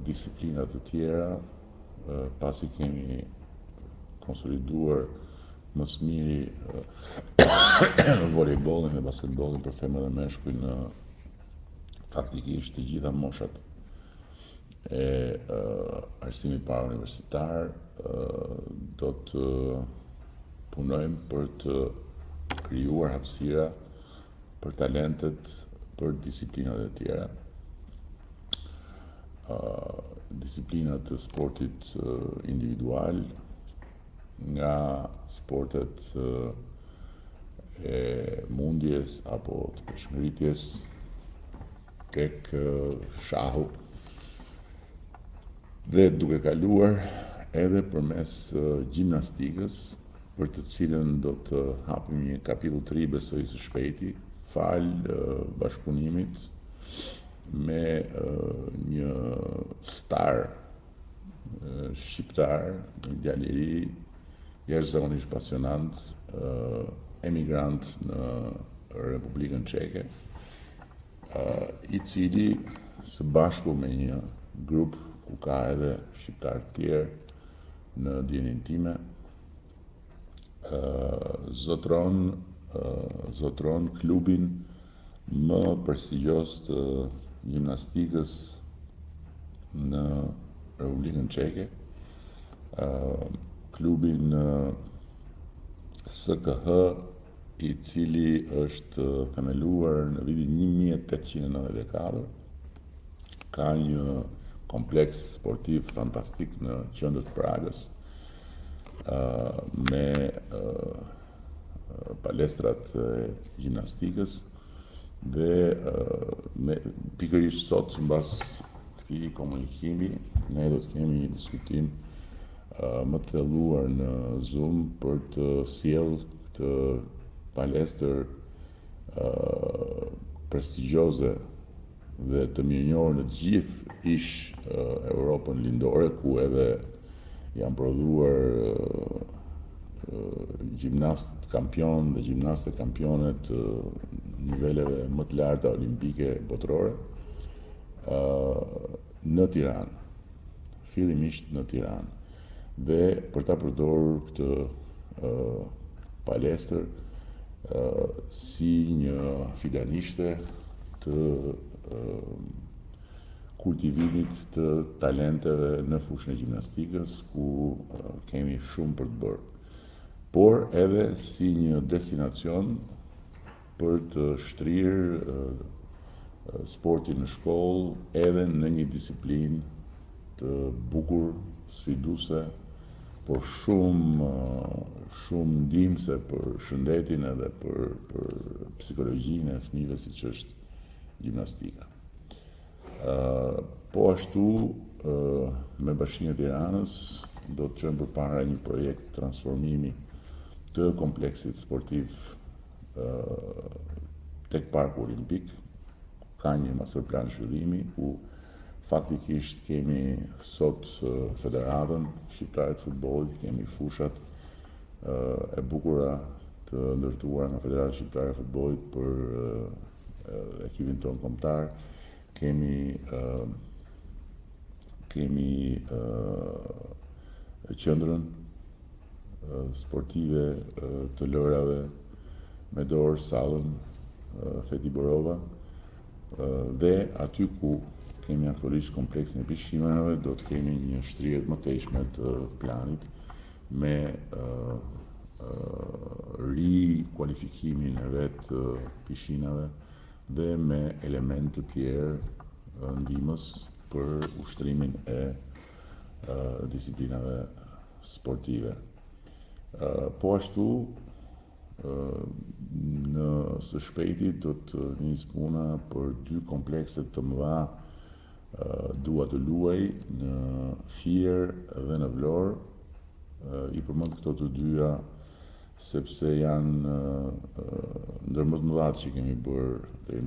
Disiplina të tjera, pasi kemi konsoliduar më së miri volejbollin dhe basketbollin për femra dhe meshkuj në faktikisht të gjitha moshat e arsimit parauniversitar, do të punojmë për të krijuar hapësira për talentet, për disiplinat e tjera. Disiplina të sportit individual, nga sportet e mundjes apo të peshëngritjes tek shahu dhe duke kaluar edhe përmes gjimnastikës, për të cilën do të hapim një kapitull të ri besoj së shpejti, falë bashkëpunimit me një star shqiptar, një djalë i ri, jashtëzakonisht pasionant, emigrant në Republikën Çeke, i cili së bashku me një grup ku ka edhe shqiptarë të tjerë në dijeninë time, zotron zotron klubin më prestigjioz të gjimnastikës në Republikën Çeke, klubin SKH, i cili është themeluar në vitin 1894, ka një kompleks sportiv fantastik në qendër të Pragës, me palestrat e gjimnastikës dhe me pikërisht sot mbas këtij komunikimi ne do të kemi një diskutim më të thelluar në Zoom për të sjellë këtë palestër prestigjioze dhe të mirënjohur në të gjithë ish Europën Lindore, ku edhe janë prodhuar gjimnastë kampion dhe gjimnaste kampione të niveleve më të larta olimpike botërore, në Tiranë, fillimisht në Tiranë, dhe për ta përdorur këtë palestër si një fidanishte të kultivimit të talenteve në fushën e gjimnastikës, ku kemi shumë për të bërë, por edhe si një destinacion për të shtrirë sportin në shkollë edhe në një disiplinë të bukur, sfiduese, por shumë shumë ndihmëse për shëndetin edhe për psikologjinë e fëmijëve, siç është gjimnastika. Po ashtu, me Bashkinë e Tiranës do të çojmë përpara një projekt transformimi të kompleksit sportiv tek Parku Olimpik. Ka një master plan zhvillimi ku faktikisht kemi sot Federatën Shqiptare të Futbollit, kemi fushat e bukura të ndërtuara nga Federata Shqiptare e Futbollit për ekipin tonë kombëtar, kemi qendrën sportive të lojrave me dorë, sallën Feti Borova, dhe aty ku kemi aktualisht kompleksin e pishinave, do të kemi një shtrirje të mëtejshme të planit me rikualifikimin e vetë pishinave dhe me element të tjerë ndihmës për ushtrimin e disiplinave sportive. Po ashtu, në së shpejti do të nisë puna për dy komplekse të mëdha Dua të luaj në Fier dhe në Vlorë. I përmend këto të dyja sepse janë ndër më të mëdha që kemi bërë deri më